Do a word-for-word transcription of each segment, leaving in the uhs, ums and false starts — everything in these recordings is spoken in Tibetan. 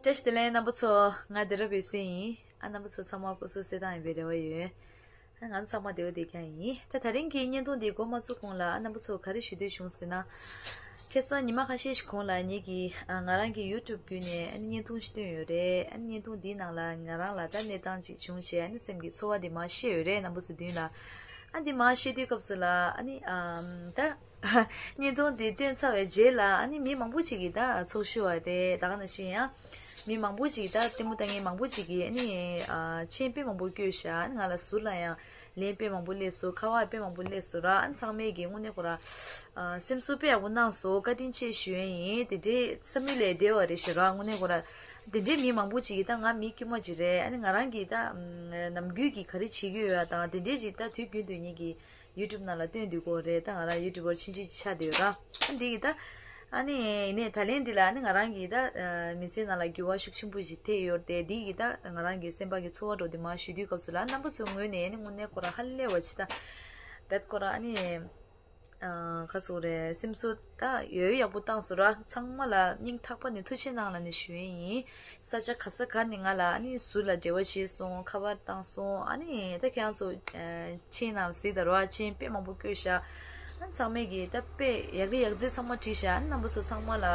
བཀྲ་ཤིས་བདེ་ལེགས་རྣམ་པ་ཚོ། ང་བདེ་རབ་འོད་ཟེར་ཡིན། ཨ་རྣམ་པ་ཚོ་ཚང་མ་སྐུ་གཟུགས་གསལ་ཐང་ཡིན་པའི་རེ་བ་ཡོད། ཨ་ང་ཚང་མ་བདེ་པོ་བསྡད་ཀྱང་ཡིན། ད་དེ་རིང་གི་བརྙན་ཐུང་འདི་འགོ་མ་ཚུགས་གོང་ལ་ཨ་རྣམ་པ་ཚོ་ག་རེ་ཞུ་འདོད་བྱུང་ཟེར་ན། ཁ་སང་ཉི་མ་ཁ་ཤས་ཤིག་གོང་ལ་ངེད་ཀྱིས་ཨ་ང་རང་གི་ཡུ་ཊུབ་བརྒྱུད་ནས་ཨ་ནི་བརྙན་ཐུང་ཞིག་བཏོན་ཡོད་རེད། ཨ་ནི་བརྙན་ཐུང་འདིའི་ནང་ལ་ང་རང་ལ་ད་གནས་སྟངས་ཅིག་བྱུང་བྱས་ཨ་ནི་སེམས་ཀྱི་ཚོར་བ་འདི་མར་བཤད་ཡོད་རེད་རྣམ་པ་ཚོ་མདུན་ལ། ཨ་འདི་མར་བཤད་དུས་སྐབས་སུ་ལ་ཨ་ནི་ཨམ་ད། བརྙན་ཐུང་འདི་བཏོན་ཚར་བའི་རྗེས་ལ་ཨ་ནི་མི་མང་པོ་ཅིག་གིས་ད་ཚོགས་ཞུགས་པ་རེད། ད་ག་ནང་བཞིན་ཡང་། མི་མང་པོ་ཅིག་ད་ལྟད་མོ་ལྟ་མཁན་མང་པོ་ཅིག་གིས་ཨ་ནི་ཨ་མཆན་དཔེ་མང་པོ་བསྐྱོན་ཤག་ཨ་ནི་ང་ལ་ཟུར་ལ་ཡང་ལན་དཔེ་མང་པོ་སླེབས་སོང་། ཁ་པར་དཔེ་མང་པོ་སླེབས་སོང་ར། ཨ་ནི་ཚང་མས་ཀྱིས་དངོས་གནས་ཁོ་ར་ཨ་སེམས་གསོ་དཔེ་ཡག་པོ་གནང་སོང་། བཀའ་དྲིན་ཆེ་ཞུ་ཡས་ཡིན། དེ་འདྲའི་བསམ་ཡུལ་ལས་འདས་པ་རེད་ཤག་ར། དངོས་གནས་ཁོ་ར་དེ་འདྲའི་མི་མང་པོ་ཅིག་གིས་ད་ང་མི་དཀྱུས་མ་ཅིག་རེད། ཨ་ནི་ང་རང་གིས་ད་ཨམ་ནམ་རྒྱུན་གྱི་ག་རེ་བྱེད་ཀྱི་ཡོད་པ་དང་དེ་འདྲའི་ཅིག་ད་དུས་རྒྱུན་དུ་ངེད་ཀྱིས། ཡུ་ཊུབ་ནང་ལ་སྟོན་དུས་སྐོར་རེད། ད་ང་རང་ཡུ་ཊུབ་པར་ཆུང་ཆུང་ཅིག་ཆགས་བསྡད་ཡོད་ར། ཨ་འདི་གི་ད། ཨ་ནི་ཡིན་ནའི་ད་ལན་འདི་ལ་ཨ་ནི་ང་རང་གིས་ད་ཨ་མི་ཚེ་ནང་ལ་འགྱུར་བ་ཤུགས་ཆེན་པོ་ཞིག་ཐེབས་ཡོད་རེད་དེ། འདི་གི་ད་ང་རང་གི་སེམས་པ་གི་ཚོར་བ་འདྲ་བོ་འདི་མར་ཞུ་དུས་སྐབས་སུ་ལ་རྣམ་པ་ཚོའི་ངོས་ནས་ཨ་ནི་དངོས་གནས་ཁོ་རང་ཧ་ལས་པ་ཅིག་ད། བེད་ཁོ་རང་ཨ་ནི། ཨ་ག་ཟེར་དགོས་རེད། སེམས་གསོ་ད་ཡོད་ཡག་པོ་བཏང་སོང་ར། ཚང་མ་ལ་སྙིང་ཐག་པ་ནས་ཐུགས་རྗེ་གནང་ལབ་ནས་ཞུ་ཡས་ཡིན། ས་ཆ་ག་ས་ག་ནས་ང་ལ་ཨ་ནི་ཟུར་ལ་འབྲེལ་བ་བྱས་སོང་། ཁ་པར་བཏང་སོང་། ཨ་ནི་ད་ཁྱེད་རང་ཚོ་ཨ་མཆན་ནང་ལ་གཟིགས་དང་ར། མཆན་དཔེ་མང་པོ་བཀོད་ཤག་ཨ་ཚང་མས་ཀྱིས་ད་དཔེ་ཡག་ལེ་ཡག་རྩེ་ཚང་མ་བྲིས་ཤག་ཨ་ནི་རྣམ་པ་ཚོ་ཚང་མ་ལ་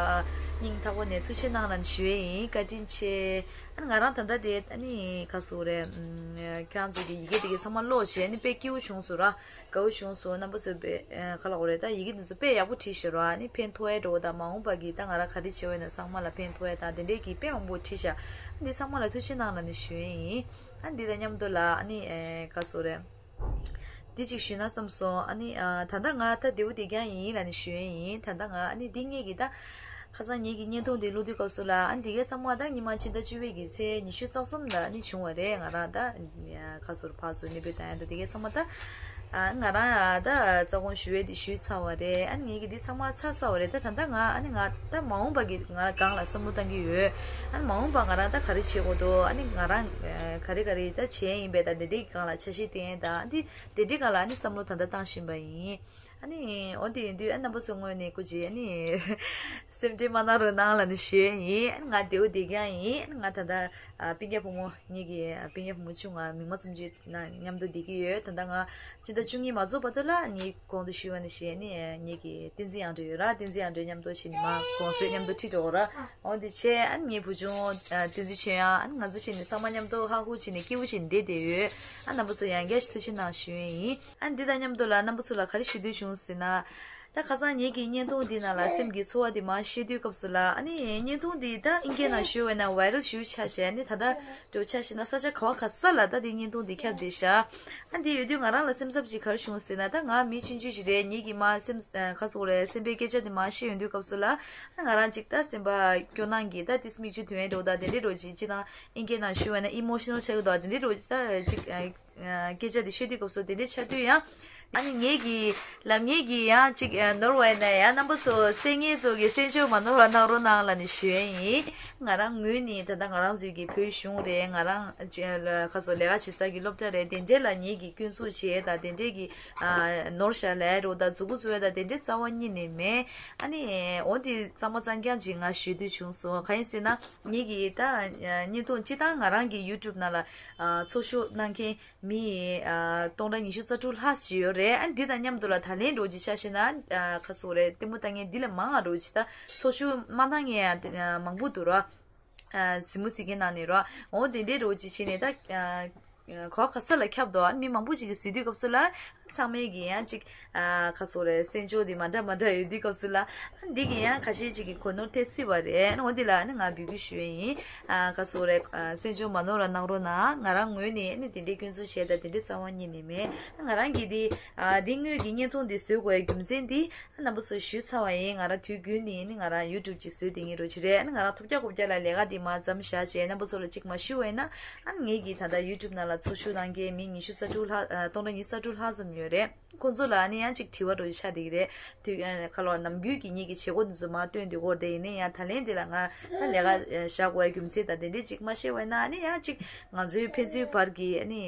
སྙིང་ཐག་པ་ནས་ཐུགས་རྗེ་གནང་ལབ་ནས་ཞུ་ཡས་ཡིན། བཀའ་དྲིན་ཆེ། ཨ་ནི་ང་རང་ད་ལྟ་དེ་ཨ་ནི་ག་ཟེར་དགོས་རེད། ཨམ་ཁྱེད་རང་ཚོ་གི་ཡི་གེ་དེ་གའི་ཚང་མ་ཀློག་བྱས་ཨ་ནི་དཔེ་སྐྱིད་པོ་བྱུང་སོང་ར། དགའ་བོ་བྱུང་སོང་། རྣམ་པ་ཚོས་དཔེ་ཨ་ག་ལབ་དགོས་རེད། ད་ཡི་གེ་འདི་ཚོ་དཔེ་ཡག་པོ་བྲིས་ཤག་ར། ཨ་ནི་ཕན་ཐོགས་ཡས་འདྲ་བོ་དང་མ་འོངས་པ་གི་ད་ང་རང་ག་རེ་བྱེད་འོས་ན་ཚང་མ་ལ་ཕན་ཐོགས་ཡས་དང་དེ་འདྲས་ཀྱི་དཔེ་མང་པོ་བྲིས་ཤག་འདི་ཚང་མ་ལ་ཐུགས་རྗེ་གནང་ལབ་ནས་ཞུ་ཡས་ཡིན། ཨ་འདི་དང་མཉམ་དུ་ལ་ཨ་ནི་ཨེ་ག་ཟེར་དགོས་རེད། འདི་གཅིག་ཞུས་ན་བསམ་སོང་། ཨ་ནི་ཨ་ད་ལྟ་ང་ད་བདེ་པོ་བསྡད་རྐྱང་ཡིན་ལབ་ནས་ཞུ་ཡས་ཡིན། ད་ལྟ་ང་ཨ་ནི་འདི་ངེད་ཀྱི་ད། ཁ་སང་ངེད་ཀྱི་བརྙན་ཐུང་འདི་བླུག་དུས་སྐབས་སུ་ལ་ཨ་ནི་འདི་གའི་ཚང་མ་ད་ཉི་མ་ཕྱི་ཟླ་བཅུ་པའི་གི་ཚེས་ཉི་ཤུ་རྩ་གསུམ་ལ་ཨ་ནི་བྱུང་བ་རེད། ང་རང་ད་ཁ་ཟུར་ཕར་ཟུར་གནས་སྤོས་བཏང་ཡ་ད་འདི་གའི་ཚང་མ་ད་ཨ་ང་རང་ད་རྩ་དགོངས་ཞུ་ཡས་འདི་ཞུས་ཚར་བ་རེད། ཨ་ནི་ངེད་ཀྱི་འདི་ཚང་མ་ཚར་ཚར་བ་རེད། ད་ད་ལྟ་ང་ཨ་ནི་ང་ད་མ་འོངས་པ་གི་ང་སྒང་ལ་བསམ་བློ་བཏང་གི་ཡོད། ཨ་ནི་མ་འོངས་པ་ང་རང་ད་ག་རེ་བྱེད་དགོས་འདུག་ཨ་ནི་ང་རང་ག་རེ་ག་རེ་ད་བྱས་ཡིན་པས་ད་འདི་འདྲའི་སྒང་ལ་ཆ་ཤས་བསྟན་ཡས་ད་ཨ་ནི་འདི་འདྲའི་སྒང་ལ་ཨ་ནི་བསམ་བློ་ད་ལྟ་བཏང་བཞིན་པ་ཡིན། ཨ་ནི་འོ་དེ་ཡིན་དུས་ཨ་རྣམ་པ་ཚོའི་ངོས་ནས་སྐུ་མཁྱེན་ཨ་ནི་སེམས་ཁྲལ་མ་གནང་རོགས་གནང་ལབ་ནས་ཞུ་ཡས་ཡིན། ཨ་ནི་ང་བདེ་པོ་བསྡད་རྐྱང་ཡིན། ཨ་ནི་ང་ད་ལྟ་ཨ་སྤུན་ཀྱག་བུ་མོ་ངེད་ཀྱི་ཨ་སྤུན་ཀྱག་བུ་མོ་ཆུང་ང་མིག་དམར་བཙུན་ཆུང་ནང་མཉམ་དུ་བསྡད་ཀྱི་ཡོད། ད་ལྟ་ང་ཕྱི་ཟླ་བཅུ་གཉིས་མ་རྫོགས་བར་དུ་ལ་ངས་གོང་དུ་ཞུས་པ་ནང་བཞིན་ཨ་ནི་ངེད་ཀྱི་བསྟན་འཛིན་དབྱངས་སྒྲོན་ཡོད་ར། བསྟན་འཛིན་དབྱངས་སྒྲོན་མཉམ་དུ་བྱས་ནས་མར་གོང་ཚད་མཉམ་དུ་ཁྲིད་འགྲོ་དགོས་ར། འོ་དེ་བྱས་ཨ་ནི་ངའི་བུ་ཆུང་ཨ་བསྟན་འཛིན་ཆོས་དབྱངས་ཨ་ནི་ང་ཚོ་བྱས་ནས་ཚང་མ་མཉམ་དུ་ཧ་ཧུ་བྱས་ནས་སྐྱིད་པོ་བྱས་ནས་བསྡད་བསྡད་ཡོད། ཨ་རྣམ་པ་ཚོ་ཡང་བསྐྱར་ཞིག་ཐུགས་རྗེ་གནང་ཞུ་ཡས་ཡིན། ཨ་ནི་འདི་དང་མཉམ་དུ་ལ་རྣམ་པ་ཚོ་ལ་ག་རེ་ཞུ་འདོད་བྱུང་ཟེར་ན། ད་ཁ་སང་ངེད་ཀྱི་བརྙན་ཐུང་འདི་ནང་ལ་སེམས་ཀྱི་ཚོར་བ་འདི་མར་བཤད་དུས་སྐབས་སུ་ལ་ཨ་ནི་བརྙན་ཐུང་འདི་ད་ཨིན་སྐད་ནང་ཞུ་བས་ན་ཝའི་རལ་ཞེ་པོ་ཆགས་ཤག་ཨ་ནི་ད་ལྟ་འགྲོ་ཆགས་ཤག་ན་ས་ཆ་ག་བ་ག་ས་ལ་ད་འདི་བརྙན་ཐུང་འདི་ཁྱབ་བསྡད་ཤག་ཨ་འདི་ཡོད་དུས་ང་རང་ལ་སེམས་འཚབ་ཅིག་ག་རེ་བྱུང་ཟེར་ན། ད་ང་མི་ཆུང་ཆུང་ཞིག་རེད། ངེད་ཀྱི་མ་སེམས་ཨ་ག་ཟེར་དགོས་རེད། སེམས་པའི་སྐད་ཆ་འདི་མར་བཤད་ཡོང་དུས་སྐབས་སུ་ལ་ཨ་ང་རང་ཅིག་ད་སེམས་པ་སྐྱོ་སྣང་གིས་ད་ཏིས་མིག་ཆུ་ཐོན་ཡས་འགྲོ་ད་དེ་འདྲའི་འགྲོ་ཅིག་ཅིག་དང་ཨིན་སྐད་ནང་ཞུ་བས་ན་ཨི་མོ་ཤི་ནལ་ཆགས་ཀྱི་འདུག་དེ་འདྲའི་འགྲོ་ཅིག་ད་ཅིག་ཨ། སྐད་ཆ་དེ་བཤད་དུས་སྐབས་སུ་དེ་འདྲའི་ཆགས་དུས་ཡང་། ཨ་ནི་ངེད་ཀྱི་ལམ་ངེད་ཀྱི་ཡང་ཅིག་ནོར་བ་ཡིན་ན་ཡང་རྣམ་པ་ཚོ་སེམས་ངལ་ཚོ་གི་སེམས་ཤུགས་མ་ནོར་བ་གནང་རོགས་གནང་ལབ་ནས་ཞུ་ཡས་ཡིན། ང་རང་ངོས་ནས་ད་ལྟ་ང་རང་ཚོའི་གི་བོད་གཞུང་རེད། ང་རང་ཅི་ལ་ཁ་སོ་ལས་ཀ་བྱེད་ས་གི་སློབ་གྲྭ་རེད། དེ་འདྲས་ལ་ངེད་ཀྱི་སྐྱོན་འཛུགས་བྱས་ད་དེ་འདྲས་ཀྱི་ནོར་བཞག་ལས་རོགས་ད་མཛུ་གུ་བཙུགས་ཡས་ད་དེ་འདྲས་རྩ་བ་ཉིད་ནས་མེད། ཨ་ནི་འོ་དེ་གཙང་མ་གཙང་རྐྱང་ཅིག་ང་ཞུ་འདོད་བྱུང་སོང་། གང་ཡིན་ཟེར་ན་ངེད་ཀྱི་ད་བརྙན་ཐུང་སྤྱི་བཏང་ང་རང་གི་ཡུ་ཊུབ་ནང་ལ་ཚོགས་ཞུགས་གནང་མཁན། མི་ཨ་སྟོང་ཕྲག་ཉི་ཤུ་རྩ་དྲུག་ལྷག་ཞིག་ཡོད་རེད། ཨ་འདི་དང་མཉམ་དུ་ལ་ད་ལན་འགྲོ་ཅིག་ཆ་བཞག་ན་ཨ་ཁ་སོ་རེད། ལྟད་མོ་ལྟ་མཁན་འདི་ལས་མང་ང་འགྲོ་ཅིག་ད་ཚོགས་ཞུགས་མ་གནང་མཁན་ཡང་མང་པོ་འདུག་ར། ཨ་གཟིགས་མོ་གཟིགས་མཁན་ནང་ནས་ར། འོ་དེ་འདྲའི་འགྲོ་ཅིག་བྱས་ནས་ད་ཨ་ག་བ་ག་ས་ལ་ཁྱབ་འདུག་ཨ་མི་མང་པོ་ཅིག་གིས་གཟིགས་དུས་སྐབས་སུ་ལ་ཚང་མས་ཀྱི་ཡང་ཅིག་ཨ་ཁ་སོ་རེད། སེམས་ཤུགས་འདི་མ་འདྲ་མ་འདྲ་ཡོད་དུས་སྐབས་སུ་ལ། འདི་གི་ཡང་ཁ་ཤས་ཅིག་གི་གོ་ནོར་ཐེབས་སྲིད་པ་རེད། འོ་འདི་ལ་ནི་ང་འབོད་སྐུལ་ཞུ་ཡས་ཡིན། ཨ་ཁ་སོ་རེད། ཨ་སེམས་ཤུགས་མ་ནོར་བ་གནང་རོགས་གནང་། ང་རང་ངོས་ནས་ནི་དེ་འདྲའི་སྐྱོན་འཛུགས་བྱས་ད་དེ་འདྲའི་རྩ་བ་ཉིད་ནས་མེད། ང་རང་གིས་འདི་ཨ་འདི་དངོས་ཀྱི་བརྙན་ཐུང་འདི་བཟོ་དགོས་རྒྱུ་མཚན་འདི་ཨ་རྣམ་པ་ཚོ་ཞུས་ཚར་བ་ཡིན། ང་རང་དུས་རྒྱུན་ནས་ནི་ང་རང་ཡུ་ཊུབ་ཅིག་བཟོས་བསྡད་མཁན་རོ་ཅིག་རེད། ཨ་ནི་ང་རང་ཐོབ་རྒྱག་གོ་རྒྱག་ལ་ལས་ཀ་འདི་མ་མཚམས་བཞག་བྱས་རྣམ་པ་ཚོ་ལ་ཅིག་མ་ཞུ་བས་ན། ཨ་ནི་ངེད་ཀྱིས་ད་ལྟ་ཡུ་ཊུབ་ནང་ལ་ཚོགས་ཞུགས་གནང་མཁན་མི་ཉི་ཤུ་རྩ་དྲུག་ལྷག་ཨ་སྟོང་ཕྲག་ཉི་ཤུ་རྩ་དྲུག་ལྷག་ཙམ་ཡོད། ཡོད་རེད། ཁོང་ཚོ་ལ་ནི་ཡང་ཅིག་དྲི་བ་འདྲ་ཞིག་ཆགས་བསྡད་ཀྱི་རེད། དུས་ཁ་ལོ་ནམ་རྒྱུན་གྱི་ངེད་ཀྱི་བྱེད་སྒོ་འདི་ཚོ་མར་སྟོན་དུས་སྐོར་དེ་ཡིན་ནའི་ཡང་ད་ལན་འདི་ལ་ང་ད་ལས་ཀ་བཞག་དགོས་རྒྱུ་མཚན་དང་དེ་འདྲས་ཅིག་མ་ཤེས་པ་ཡིན་ན་ནི་ཡང་ཅིག་ང་ཚོའི་ཕན་ཚུན་བར་གྱི་ནི་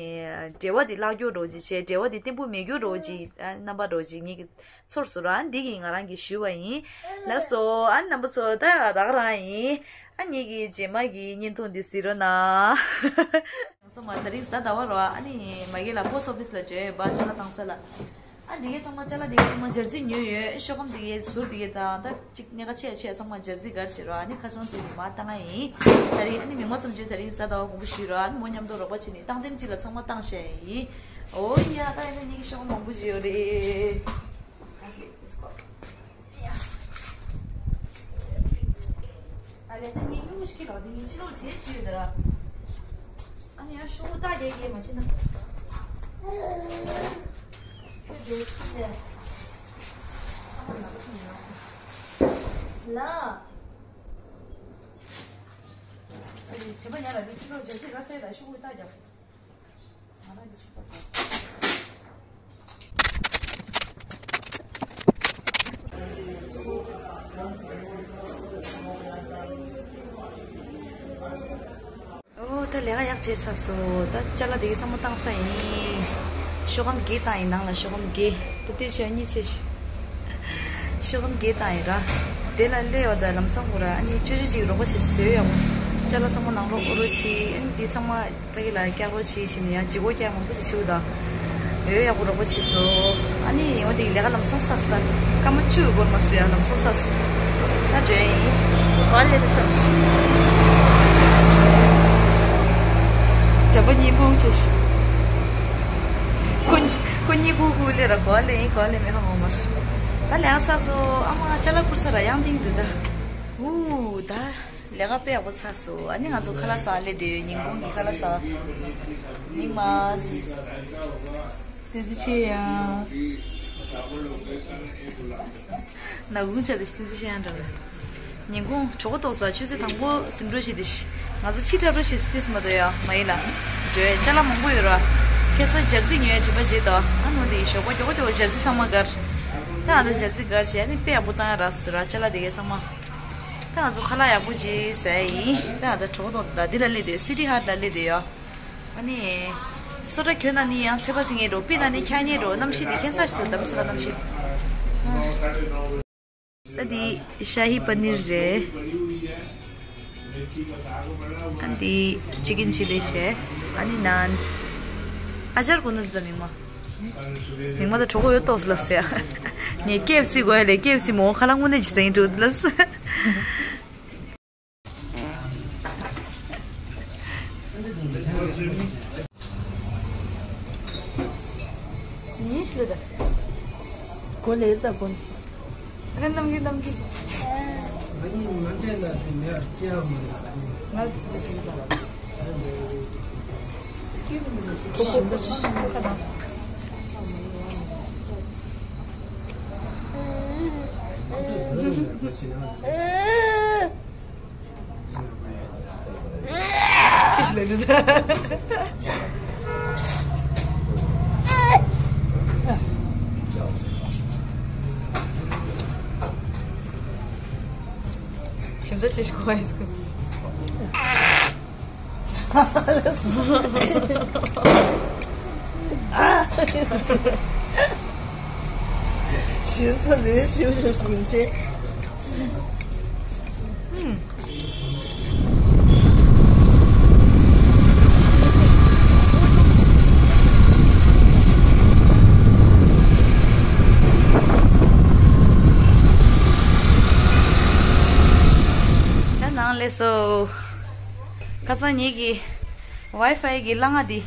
འབྲེལ་བ་འདི་བརླག་རྒྱུ་འདྲ་ཅིག་བྱས། འབྲེལ་བ་འདི་བརྟན་པོ་མེད་རྒྱུ་འདྲ་ཅིག་རྣམ་པ་འདྲ་ཅིག་ངེད་ཀྱི་ཚོར་སོང་ར། འདི་གི་ང་རང་གིས་ཞུས་པ་ཡིན། ལགས་སོ། ཨ་རྣམ་པ་ཚོ་ད་ད་ག་རང་ཡིན། ཨ་ངེད་ཀྱི་རྗེས་མ་གི་བརྙན་ཐུང་འདི་གཟིགས་རོགས་གནང་། ཚང་མ་དེ་རིང་གཟའ་ཟླ་བ་རོ། ཨ་ནི་མ་གི་ལ་པོ་སི་ཊི་ཨོ་ཕི་སི་ལ་འབྱོར་ཡོད་པ་ཅ་ལག་བཏང་ས་ལ། ཨ་འདི་གའི་ཚང་མ་ཅ་ལག་འདི་གའི་ཚང་མ་སྦྱར་རྩི་ཉོས་ཡོད། ཤོག་སྒམ་འདི་གའི་ཟུར་འདི་གའི་དང་ད་ཅིག་གནད་འགག་ཆེ་ཆེ་ཚང་མ་སྦྱར་རྩི་གར་བྱེད་རོ། ཨ་ནི་ཁ་བྱང་ཅིག་མ་བཏང་ཡིན། དེ་རིང་ཨ་ནི་མི་མང་ཚང་མ་འབྱོར་དེ་རིང་གཟའ་ཟླ་བ་དགོངས་པ་ཞུས་རོ། ཨ་ནི་མོ་མཉམ་དུ་རོགས་པ་བྱེད་ནི་སྟངས་དེ་ཅིག་ལ་ཚང་མ་བཏང་བྱས་ཡིན། ཨོ་ཡ་ད་ཡིན་ན་ངེད་ཀྱི་ཤོག་སྒམ་མང་པོ་ཞིག་ཡོད་རེད། ཨ་ལས་ད་ངས་སྨྱུ་གུ་ཞིག་ལོག་དེ་ཉིན་ཕྱི་ལོགས་བྱས་བྱས་ཡོད་ད་ར། ཨ་ནི་ཡང་ཤོག་བུ་རྟགས་རྒྱག་གི་མ་བྱེད་ན། ཁྱོད་དེ་ཁྱོད་དེ། ཨ་མ་ལགས་ཁྱོད་ཡོད། ལ། ཨ་ནི་བྱེད་པ་ཉག་ལ་དེ་ཕྱི་ལོགས་བྱས་ཚེ་ག་སེ་ད་ཤོག་བུ་རྟགས་རྒྱག་ཨོ་ད་ལས་ཀ་ཡག་བྱས་ཚར་སོང་། ད་ཅ་ལག་དེ་གའི་ཚང་མ་བཏང་ས་ཡིན། ཤོག་སྒམ་བརྒྱད་བཏང་ཡིན་ནང་ལ། ཤོག་སྒམ་བརྒྱད། ད་དེ་ཆ་གཉིས་ཚེ་ཤོག་སྒམ་བརྒྱད་བཏང་ཡིན་ར། དེ་ལ་སླེབས་ཡོད་ད་ལམ་སང་གོ་ར། ཨ་ནི་ཅོ་ཅོ་ཅིག་རོགས་པ་བྱེད་ཟེར་ཡོང་། ཅ་ལག་ཚང་མ་ནང་ལོགས་འོ་རོ་ཆི། ཨ་ནི་དེ་ཚང་མ། ད་གི་ལ་སྐྱག་རོ་ཆི་ཞིག་ནི་ཡང་ལྗིད་ཁོག་སྐྱག་མང་པོ་ཞིག་ཤིའུ་དང་། འོ་ཡག་པོ་རོགས་པ་བྱེད་སོ། ཨ་ནི་འོ་དེ་གི་ལས་ཀ་ལམ་སང་ཚར་སོང་། ད་སྐར་མ་བཅུ་འགོར་མ་སོང་ཡང་ལམ་སང་ཚར་སོང་། ད་འགྲོ་ཡིན། གོ་ལེ་རེ་བསམ་ཤིག་འགྲམ་པ་གཉིས་ཕོང་བྱས་ཤིག་ཁོ་ཁོ་གཉིས་ཁུག་ཁུག་ལེ་ར། གོ་ལེ་ཡིན། གོ་ལེ་མེད་ཧ་མ་མར། ད་ལས་ཀ་ཚར་སོང་། ཨ་མ་ཅ་ལག་ཁུར་ཚར་ར། ཡང་ཏིང་འདུག་ད། ཧུ་ད། ལས་ཀ་དཔེ་ཡག་པོ་ཚར་སོང་། ཨ་ནི་ང་ཚོ་ཁ་ལག་ཟ་སླེབས་བསྡད་ཡོད། ཉིན་གུང་གི་ཁ་ལག་ཟ། མིག་དམར། བསྟན་འཛིན་ཆོས་དབྱངས། ནག་ཁུང་ཆ་དེ་བསྟན་འཛིན་ཆོས་དབྱངས་འདྲ་བོ། ཉིན་གུང་གྲོད་ཁོག་ལྟོགས་ས། ཆུ་ཚོད་དང་པོ་ཟིན་འགྲོ་བྱེད་དེ་ཤི། ང་ཚོ་ཕྱི་དྲགས་འགྲོ་བྱེད་སི་ཏིས་མ་གཏོགས་ཡ་མ་ཡིན་ལ། འགྲོ་ཡ་ཅ་ལག་མང་པོ་ཡོད་ར། ཁ་སང་སྦྱར་རྩི་ཉོ་ཡ་དྲི་མ་བརྗེད་དོ། ཨ་ནོ་དེ་ཞོགས་པ་མགྱོགས་མགྱོགས་སྦྱར་རྩི་ཚང་མ་བཀར། ད་ང་ཚོ་སྦྱར་རྩི་བཀར་བྱས་ཨ་ནི་དཔེ་ཡག་པོ་བཏང་ཡ་རག་སོང་ར། ཅ་ལག་དེ་གའི་ཚང་མ། ད་ང་ཚོ་ཁ་ལག་ཡག་པོ་ཅིག་ཟ་ཡ་ཡིན། ད་ང་ཚོ་གྲོད་ཁོག་ལྟོགས་འདུག་ད་འདི་ལ་སླེབས་དུས། སི་ཊི་ཧཊ་ལ་སླེབས་དུས་ཡོ། ཨ་ནི། སོ་ཊ་གྱོན་ན་ནི་ཡང་ཚད་པ་ཟིན་ངེས་འགྲོ། པི་ན་ནི་འཁྱག་ཉེས་འགྲོ། གནམ་གཤིས་དེ་ཁྱད་མཚར་ཞིག་འདུག་འདམ་སི་ལ་གནམ་གཤིས། ད་འདི་ཤ་ཧི་པ་ནིར་རེད། ཨ་འདི་ཅི་ཀེན་ཆི་ལི་བྱས། ཨ་ནི་ནཱན། ཨ་ཅར་གོ་ནོ་འདི་ད་མིང་མ། མིང་མ་ད་གྲོད་ཁོག་ཡོད་ཏོག་ཙམ་ལ་ཟེར། ངས་ཀེ་ཨེཕ་སི་དགོས་ཡ་ལས། ཀེ་ཨེཕ་སི་མོ་ཁ་ལག་དངོས་གནས་ཇི་ཙམ་ཡིན་འགྲོ་འདི་ལ་ཟེར། ཉིན་ཞིག་ལ་ད། གོ་ལེར་ད་གོ། ཨ་ནམ་གི་ནམ་གི། ང་གཉིས་མ་འདྲེས་ན་དེ་མེད་ཅི་ཡང་མི་འདུག་ང་དེ་དེ་དེ་ད། ཁོ་ཁོ་ཁོ་ཁོ་ཁོ་ཁ་ན། ཁྱི་ཞིག་ལ་འདུག་ཁྱིམ་ཚང་ཅི་ཞིག་གོ་བ་ཡིན་སྐུ། ཞིམ་ཚ་ལས་ཞིམ་ཞིམ་ཞིམ་ཅེ། ད་ནང་ལས་སོ། ཁ་སང་ཉིད་ཀྱི་ཝའི་ཕའི་གི་གླ་ང་འདི་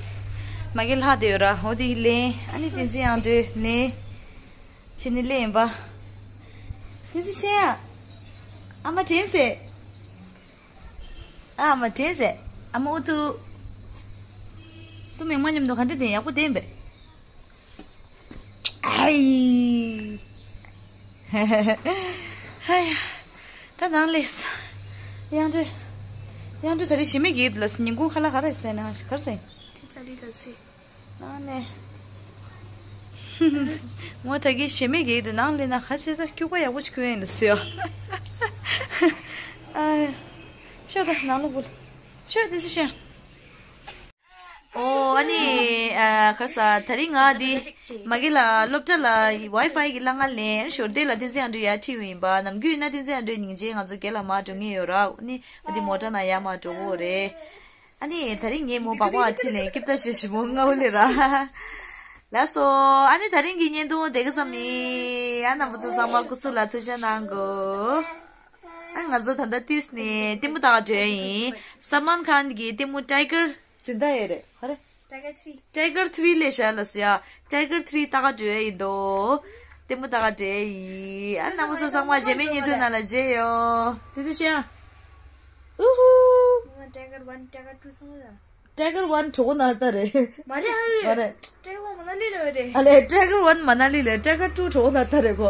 མ་གི་ལྷག་དེ་ཡོད་ར། འོ་དེ་ལེན། ཨ་ནི་བསྟན་འཛིན་ཡང་འདྲི་ནས་ཕྱི་ནས་ལེན་པ། བསྟན་འཛིན་ཤེས་ཡ། ཨ་མ་དྲན་ཟེར། ཨ་མ་དྲན་ཟེར། ཨ་མ་ཨུ་ཐུ། སུ་མིང་མ་མཉམ་དུ་ག་འདྲ་དེ་ཡག་པོ་བསྟན་པས། ཨའི། ཧ་ཡ། ད་ནང་ལས། དབྱངས་སྒྲོལ། དབྱངས་སྒྲོལ་ད་རེས་ཞི་མི་གིས་ལ་ཉིན་གུང་ཁ་ལག་ག་རེ་ཟས་ན་ག་རེ་ཟས། དེ་ད་ལི་ད་ཟས། ནང་ནས། ངོ་ད་གི་ཞེ་མེད་གི་དུ་ནང་ལེ་ན་ཁ་ཆེ་ས་སྐྱུག་པ་ཡག་པོ་ཅིག་ཁུ་ཡན་ལ་སི་ཡོ། ཨ་ཤོ་ད་ནང་ལོ་བུལ་ཤོ་དེ་ཚེ་ཤེ། ཨོ་ཨ་ནི་ཨ་ཁར་ས་ད་རིང་ང་དེ་མ་གི་ལ་སློབ་གྲྭ་ལ་ཝའི་ཕའི་གི་ལ་ང་ལེན་ཞོར་དེ་ལ་བསྟན་འཛིན་ཨ་འདྲུ་ཡ་ཁྲིད་ཡིན་པ་ནམ་རྒྱུན་ན་བསྟན་འཛིན་ཨ་འདྲུའི་སྙིང་རྗེ་ང་ཚོ་རྒན་ལ་མ་འགྲོ་ངེས་ཡོད་ར་ཨ་ནི་ཨ་དེ་མོ་ཊ་ན་ཡ་མ་འགྲོ་གོ་རེད། ཨ་ནི་ད་རིང་ངས་མོ་སྦག་སྦག་ཁྲིད་ལེན་སྐྱིབ་ད་ཞེ་ཞི་མོ་ང་འུ་ལེ་ར། ལགས་སོ། ཨ་ནི་ད་རིང་གི་བརྙན་ཐུང་དེ་ག་ཙམ་ཡིན། ཨ་རྣམ་པ་ཚོ་ཚང་མ་སྐུ་གཟུགས་ལ་ཐུགས་ཅག་གནང་གོ་ཨ་ང་ཚོ་ད་ལྟ་ཏིས་ནས་ལྟད་མོ་ལྟ་ག་འགྲོ་ཡ་ཡིན། སལ་མཱན་ཁཱན་གྱི་ལྟད་མོ་ཊའི་གར་འཛིན་ད་ཡོད་རེད་ཧ་རེ། Tiger three. Tiger three ལས་ཤར་ལ་སི་ཡ། Tiger three ལྟ་ག་འགྲོ་ཡ་ཡིན་དོ། ལྟད་མོ་ལྟ་ག་འགྲོ་ཡ་ཡིན། ཨ་རྣམ་པ་ཚོ་ཚང་མ་རྗེས་མའི་བརྙན་ཐུང་ནང་ལ་མཇལ་ཡོང་། དེ་ཚོ་ཤེས་ཡ། ཨུ་ཧུ། Tiger one, Tiger two ཚང་མ་ལ། Tiger one གྲོགས་ན་ལྟ་རེད། མ་རེད་ཧ་རེད། མ་རེད། Tiger one མ་ན་ལི་ལ་རེད། ཨ་ལེ་Tiger one མ་ན་ལི་ལ་Tiger two གྲོགས་ན་ལྟ་རེད་གོ་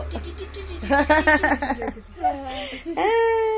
ཨེ།